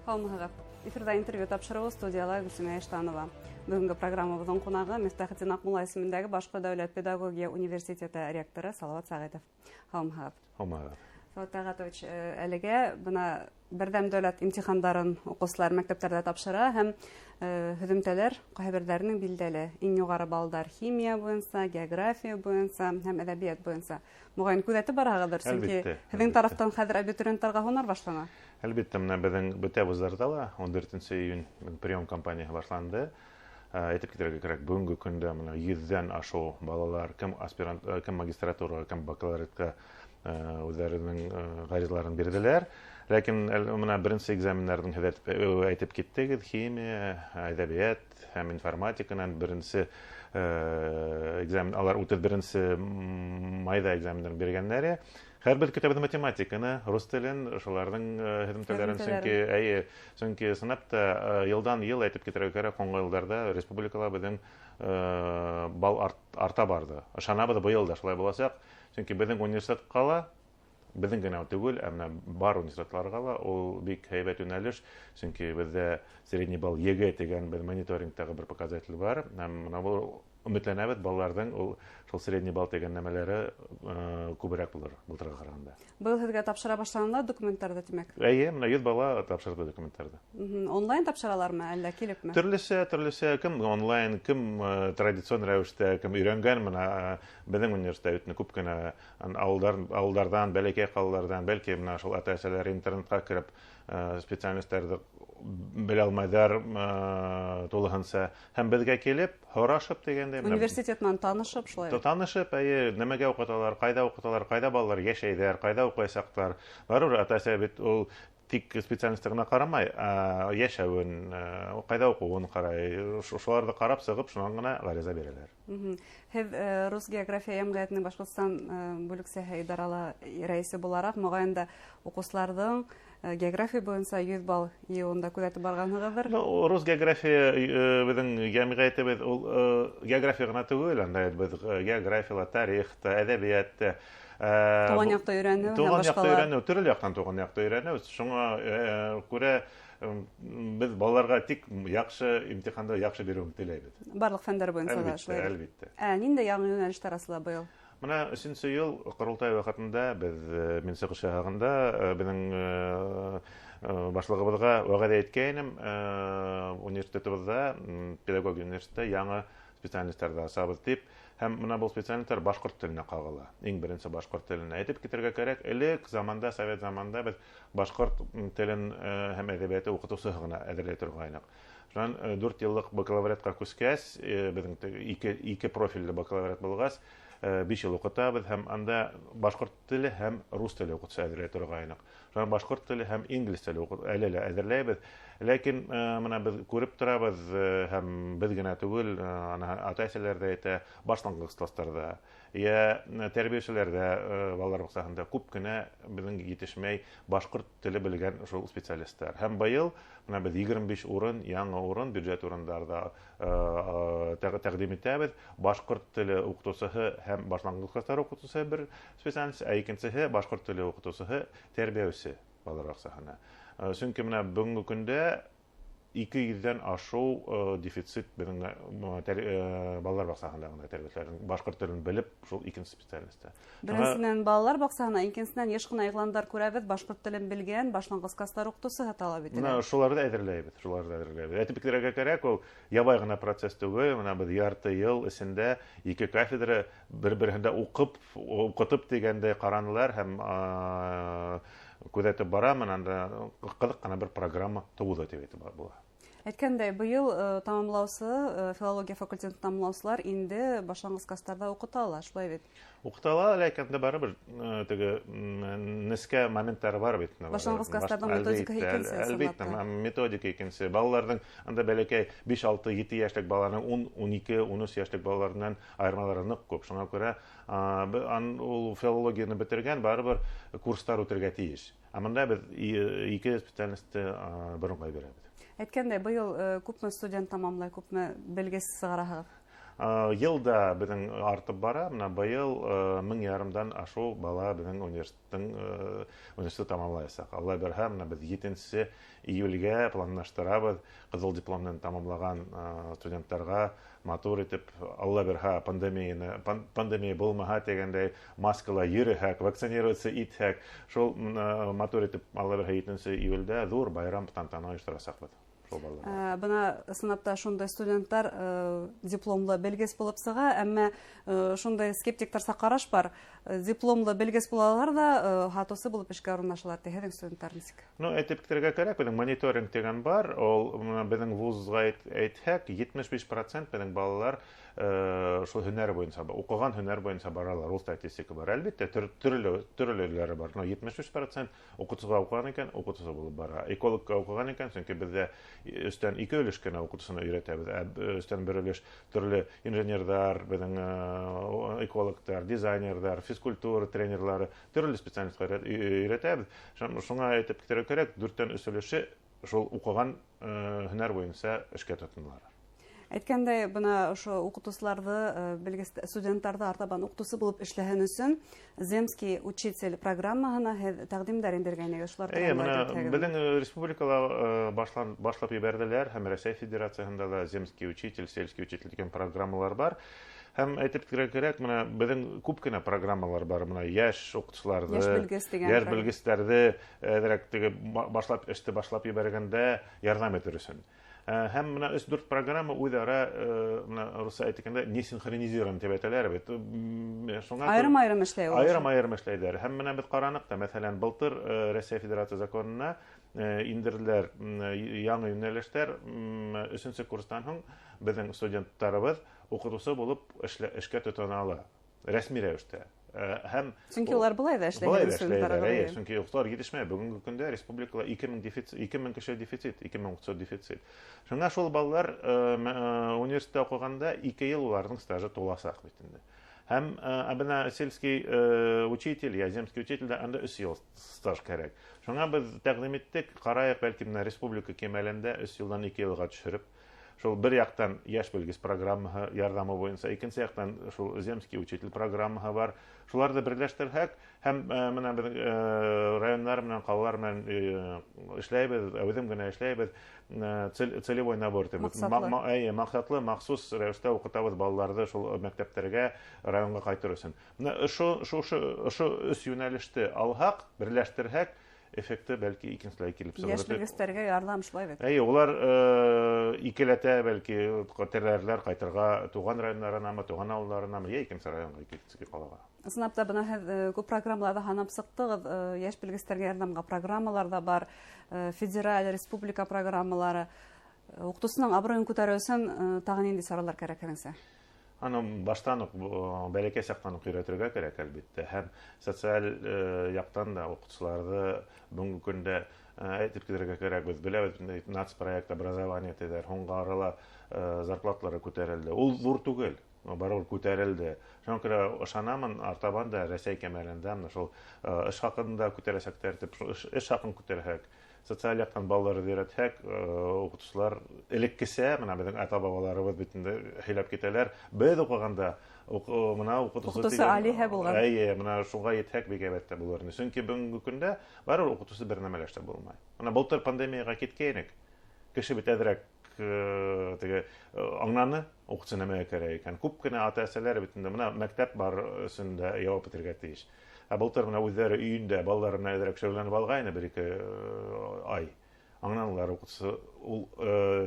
Һаумыһығыҙ! Эфирҙа интервью тапшырыуы, студияла Гөлсимә Иштанова. Бөгөнгө программабыҙҙың ҡунағы Мифтахетдин Аҡмулла исемендәге Башҡорт дәүләт педагогия университеты ректоры Салауат Сәғитов. Һаумыһығыҙ! Һаумыһығыҙ! Салауат Тәлғәтович, әлегә бына берҙәм дәүләт имтихандарын уҡыусылар мәктәптәрҙә тапшыра һәм һөҙөмтәләр ҡайһы берҙәренең билдәле. Иң юғары балдар химия буйынса, география буйынса һәм әҙәбиәт буйынса. Моғайын, күҙәтеп бараһығыҙҙыр, сөнки һеҙҙең тарафтан хәҙер абитуриенттарға һунар башлана. Әлбиттә, менә беҙҙең бөтә вуздарҙа ла 14 июнь прием кампанияһы башланды. Әйтеп китергә кәрәк, бөгөнгө көндә менә 100-ҙән ашыу балалар кем аспирант, кем магистратураға, кем бакалавриатҡа үҙҙәренең ғаризаларын бирҙеләр. Ләкин бына беренсе экзаменнарҙың һеҙ әйтеп киттегеҙ, химия, әҙәбиәт һәм информатиканан беренсе экзамен, алар 31 майҙа экзамендарын биргәндәр. Хәҙер беҙ көтәбеҙ математиканы, рус телен, шуларҙың һөҙөмтәләрен, сөнки, эйе, сөнки ысынлап та йылдан йыл, әйтеп китергә кәрәк, һуңғы йылдарҙа республикала беҙҙең бал арта барҙы. Ышанабыҙ, быйыл да шулай буласаҡ, сөнки беҙҙең университетҡа ла, беҙҙең генә түгел, ә менә бар университеттарға ла ул бик һәйбәт йүнәлеш, сөнки беҙҙә средний балл ЕГЭ тигән беҙ мониторингтағы бер показатель бар, һәм бына был өмөтләнәбеҙ, балаларҙың ул шул средний балл тигән нәмәләре күберәк булыр былтырға ҡарағанда. Был һеҙгә тапшыра башланылар документтарҙы, тимәк? Эйе, бына 100 бала тапшырҙы документтарҙы. Онлайн тапшыралармы, әллә килепме? Төрлөсә, төрлөсә, кем онлайн, кем традицион рәүештә, кем өйрәнгән, бына беҙҙең университетта бит күп кенә ауылдарҙан, бәләкәй ҡалаларҙан, бәлки бына шул ата-әсәләр интернетҡа кереп, специальностарҙы белә алмайҙар тулыһынса, һәм беҙгә килеп, һорашып тигәндәй, менә Университет менән танышып, шулай? Танышып, эйе, нәмәгә уҡыталар, ҡайҙа уҡыталар, ҡайҙа балалар йәшәйҙәр, ҡайҙа уҡыясаҡтар. Барыбер ата-әсә бит ул тик специальностьта ғына ҡарамай, ә йәшәүен, ҡайҙа уҡыуын ҡарай, шуларҙы ҡарап сығып, шунан ғына ғариза бирәләр. Һеҙ Рус география йәмғиәтенең Башҡортостан бүлексәһе идарала рәйесе булараҡ, моғайын да уҡыусыларҙың география буйынса 100 балл йыйыуын да күҙәтеп барғанһығыҙҙыр. Рус география, беҙҙең йәмғиәтебеҙ ул география ғына түгел, анда беҙ географияла, тарихта, әҙәбиәттә, Туған яҡты өйрәнеү һәм туған яҡты башҡалар. өйрәнеү, төрлө яҡтан туған яҡты өйрәнеү. Шуңа күрә беҙ балаларға тик яҡшы имтиханды яҡшы биреүен теләйбеҙ. Барлыҡ фәндәр буйынса ла Әлбиттә, шулай. әлбиттә. Ә ниндәй яңы йүнәлештәр асыла быйыл? Бына өсөнсө йыл ҡоролтай ваҡытында беҙ, мин сығыш яһағанда, беҙҙең башлығыбыҙға вәғәҙә иткәйнем, университетыбыҙҙа, педагогия университетында яңы специальностарҙы асабыҙ тип. Һәм бына был специальностар башҡорт теленә ҡағыла. Иң беренсе башҡорт теленә әйтеп китергә кәрәк. Элек заманда, совет заманында беҙ башҡорт телен һәм әҙәбиәте уҡытыусыһы ғына әҙерләй торғайныҡ. Шунан 4 йыллыҡ бакалавриатҡа күскәс, беҙҙең ике профилле бакалавриат булғас, 5 йыл уҡытабыҙ һәм анда башҡорт теле һәм рус теле уҡытыусы әҙерләй торғайныҡ. Шунан башҡорт теле һәм инглиз теле әле лә әҙерләйбеҙ. Ләкин бына беҙ күреп торабыҙ, һәм беҙ генә түгел, ана ата-әсәләр ҙә әйтә, башланғыс кластарҙа йә тәрбиәселәрҙә, балалар баҡсаһында күп кенә беҙҙең етешмәй башҡорт теле белгән шул специалисттар. Һәм быйыл бына беҙ 25 урын, яңы урын, бюджет урындарҙа тәҡдим итәбеҙ. Башҡорт теле уҡытыусыһы һәм башланғыс кластар уҡытыусыһы бер специальность, ә икенсеһе башҡорт теле уҡытыусыһы тәрбиәүсе балалар баҡсаһына. Сөнки бына бөгөнгө көндә ике йөҙҙән ашыу дефицит беҙҙең балалар баҡсаһында ғына тәрбиәселәрҙең башҡорт телен белеп шул икенсе специальностьта. Беренсенән балалар баҡсаһына, икенсенән йыш ҡына иғландар күрәбеҙ, башҡорт телен белгән башланғыс кластар уҡытыусыһы талап ителә. Бына шуларҙы әҙерләйбеҙ, шуларҙы әҙерләйбеҙ. Әйтеп китергә кәрәк, ул ябай ғына процесс түгел. Бына беҙ ярты йыл эсендә ике кафедра бер-береһендә уҡып, уҡытып тигәндәй ҡаранылар һәм күҙәтеп барам, анда ҡыҙыҡ ҡына бер программа тыуҙы тип әйтеп була. Әйткәндәй, быйыл тамамлаусы, филология факультетын тамамлаусылар инде башланғыс кластарҙа уҡыта ала, шулай бит? Уҡыта ала, ләкин анда барыбер теге нескә моменттары бар бит. Башланғыс кластарҙың методикаһы икенсе, Әлбиттә, ысынлап та. методика икенсе. Балаларҙың анда бәләкәй биш, алты, ете йәшлек баланың ун, ун ике, ун өс йәшлек балаларынан айырмалары ныҡ күп. Шуңа күрә, ул филологияны бөтөргән барыбер курстар үтергә тейеш. Ә бында беҙ ике специальносты боронға бирәбеҙ. Әйткәндәй, быйыл күпме студент тамамлай, күпме белгес сығараһығыҙ? Йыл да беҙҙең артып бара. Бына быйыл 1500-дан ашыу бала беҙҙең университет тамамлаясаҡ. Алла бирһә, бына беҙ 7 июлгә планлаштырабыҙ ҡыҙыл диплом менән тамамлаған студенттарға матур итеп, Алла бирһә, пандемия булмаһа тигәндәй, маскала йөрөһәк, вакцинироваться итһәк, шул матур итеп, Алла бирһә, 7 июлдә ҙур байрам, тантана ойошторасаҡбыҙ шул балаларға. Бына ысынлап та шундай студенттар дипломлы белгес булып сыға, әммә шундай скептиктарса ҡараш бар. Дипломлы белгес булалар да, һатыусы булып эшкә урынлашалар. Һеҙҙең студенттар нисек? Ну, әйтеп китергә кәрәк, беҙҙең мониторинг тигән бар. Ул бына беҙҙең вузға әйтһәк, 75% беҙҙең балалар шул һөнәр буйынса, уҡыған һөнәр буйынса баралар. Ул статистика бар. Әлбиттә, төрлө төрлөләре бар. Но 75% уҡытыусыға уҡыған икән, уҡытыусы булып бара. Экологка уҡыған икән, сөнки беҙҙә өстән ике өлөш кенә уҡытыусыны өйрәтәбеҙ. Ә өстән бер өлөш төрлө инженерҙар, беҙҙең экологтар, дизайнерҙар, физкультура тренерлары, төрлө специальностьлар өйрәтәбеҙ. Шуңа әйтеп китергә кәрәк, дүрттән өс өлөшө шул уҡыған һөнәр буйынса эшкә тотоналар. Әйткәндәй, бына ошо уҡытыусыларҙы, белгес студенттарҙы артабан уҡытыусы булып эшләһен өсөн Земский учитель программаһына һеҙ тәҡдимдәр индергәйнегеҙ. Шулар Эйе, тураһында бына әйтеп үтһәгеҙ. Беҙҙең республикала башлап ебәрҙеләр һәм Рәсәй Федерацияһында ла Земский учитель, сельский учитель тигән программалар бар. Һәм әйтеп китергә кәрәк, бына беҙҙең күп кенә программалар бар, бына йәш уҡытыусыларҙы, Йәш белгес тигән йәш программа. белгестәрҙе әҙерәк теге башлап эште башлап ебәргәндә ярҙам итер өсөн. Һәм бына өс-дүрт программа үҙ-ара, бына русса әйткәндә, не синхронизирован тип әйтәләр бит. Шуңа күрә Айырым-айырым эшләй ул. Айырым-айырым эшләйҙәр. Һәм бына беҙ ҡараныҡ та, мәҫәлән, былтыр Рәсәй Федерация законына индерҙеләр яңы йүнәлештәр. Өсөнсө курстан һуң беҙҙең студенттарыбыҙ уҡытыусы булып эшкә тотона ала рәсми рәүештә. Һәм Сөнки улар былай да эшләй. Былай да студенттар эшләйҙәр, эйе, былай. сөнки уҡытыусылар етешмәй. Бөгөнгө көндә республикала 2000 дефицит, 2000 кеше дефицит, 2000 уҡытыусы дефицит. Шуңа шул балалар университетта уҡығанда 2 йыл уларҙың стажы туласаҡ бит инде. Һәм ә бына сельский учитель, я земский учитель дә анда 3 йыл стаж кәрәк. Шуңа беҙ тәҡдим иттек, ҡарайыҡ, бәлки бына республика кимәлендә 3 йылдан 2 йылға төшөрөп, шул бер яҡтан йәш белгес программаһы ярҙамы буйынса, икенсе яҡтан шул земский учитель программаһы бар. Шуларҙы берләштерһәк һәм бына беҙҙең райондар менән, ҡалалар менән эшләйбеҙ, үҙем генә эшләйбеҙ, целевой набор тип. Маҡсатлы. Эйе, маҡсатлы, махсус рәүештә уҡытабыҙ балаларҙы шул мәктәптәргә, районға ҡайтыр өсөн. Бына ошо өс йүнәлеште алһаҡ, берләштерһәк, эффекты бәлки икенселәй килеп сығыр. Йәш белгестәргә ярҙам шулай бит. Эйе, улар икеләтә бәлки теләрләр ҡайтырға туған райондарынамы, туған ауылдарынамы, йә икенсе районға, икенсе ҡалаға. Ысынлап та, бына һеҙ күп программаларҙы һанап сыҡтығыҙ, йәш белгестәргә ярҙамға программалар да бар, федераль, республика программалары. Уҡытыусының абруйын күтәреү өсөн тағы ниндәй саралар кәрәк һеҙҙеңсә? Аны баштан уҡ, бәләкәй саҡтан уҡ өйрәтергә кәрәк, әлбиттә. Һәм социаль яҡтан да уҡытыусыларҙы бөгөнгө көндә әйтеп китергә кәрәк. Беҙ беләбеҙ, нацпроект образование тиҙәр, һуңғы арала зарплаталары күтәрелде. Ул ҙур түгел, но барыбер күтәрелде. Шуңа күрә ышанамын, артабан да Рәсәй кимәлендә менә шул эш хаҡын да күтәрәсәктәр дип, шул эш хаҡын күтәрһәк, социаль яҡтан балаларҙы өйрәтһәк, уҡытыусылар элеккесә, менә беҙҙең ата-бабаларыбыҙ бит инде һөйләп китәләр, беҙ уҡығанда бына уҡытыусы Уҡытыусы тигән алиһә булған. Эйе, бына шуға етһәк бик әйбәт тә булыр ине. Сөнки бөгөнгө көндә барыбер уҡытыусы бер нәмә лә эшләп булмай. Бына былтыр пандемияға киткәйнек, кеше бит әҙерәк теге аңланы, уҡытыусы нәмәгә кәрәк икән. Күп кенә ата-әсәләр бит инде бына мәктәп бар өсөн дә яуап итергә тейеш. Ә былтыр бына үҙҙәре өйөндә балалары менән әҙерәк шөғөлләнеп алғайны бер-ике ай. Аңланылар, уҡытыусы ул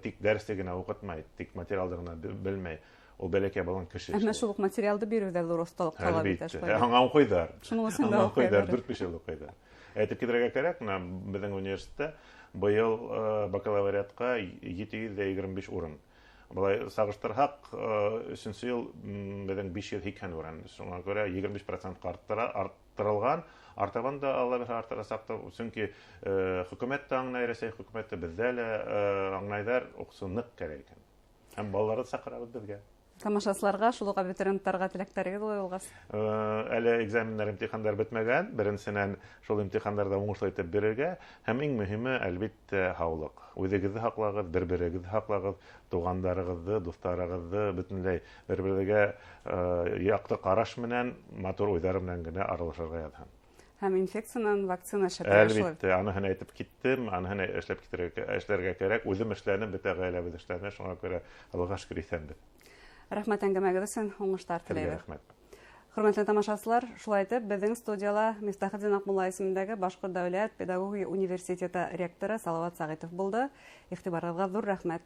тик дәресте генә уҡытмай, тик материалды ғына белмәй. Ул бәләкәй баланың кеше Әммә эше. шул уҡ материалды биреү ҙә ҙур оҫталыҡ талап итә, Әлбиттә. шулай. Аңа уҡыйҙар. Шуның өсөн дә Аңа уҡыйҙар, уҡыйҙар. 4-5 йыл уҡыйҙар. Әйтеп китергә кәрәк, бына беҙҙең университетта быйыл бакалавриатҡа 725 урын. Былай сағыштырһаҡ, өсөнсө йыл, беҙҙең 580 урын. Шуңа күрә 25% арттырылған. Артабан да Алла бирһә арттырасаҡ та, сөнки хөкүмәт тә аңлай, Рәсәй хөкүмәте беҙҙә лә аңлайҙар, уҡытыусы ныҡ кәрәк икән. Һәм балаларҙы саҡырабыҙ беҙгә. Тамашасыларға, шул уҡ абитуриенттарға теләктәрегеҙ улай булғас? Әле экзаменнар, имтихандар бөтмәгән. Беренсенән, шул имтихандарҙа уңышлы итеп бирергә һәм иң мөһиме, әлбиттә, һаулыҡ. Үҙегеҙҙе һаҡлағыҙ, бер-берегеҙҙе һаҡлағыҙ, туғандарығыҙҙы, дуҫтарығыҙҙы, бөтөнләй бер-берегеҙгә яҡты ҡараш менән, матур уйҙар менән генә аралашырға яҙһын. Һәм инфекциянан вакцина шәп. Әлбиттә, аныһын әйтеп киттем, аныһын эшләп китергә, эшләргә кәрәк. Үҙем эшләнем, бөтә ғаиләбеҙ эшләне, шуңа күрә Аллаға шөкөр, иҫәнбеҙ. Рәхмәт әңгәмәгеҙ өсөн, уңыштар теләйбеҙ. Рәхмәт. Хөрмәтле тамашасылар, шулай итеп, беҙҙең студияла Мифтахетдин Аҡмулла исемендәге Башҡорт дәүләт педагогия университеты ректоры Салауат Сәғитов булды. Иғтибарығыҙға ҙур рәхмәт.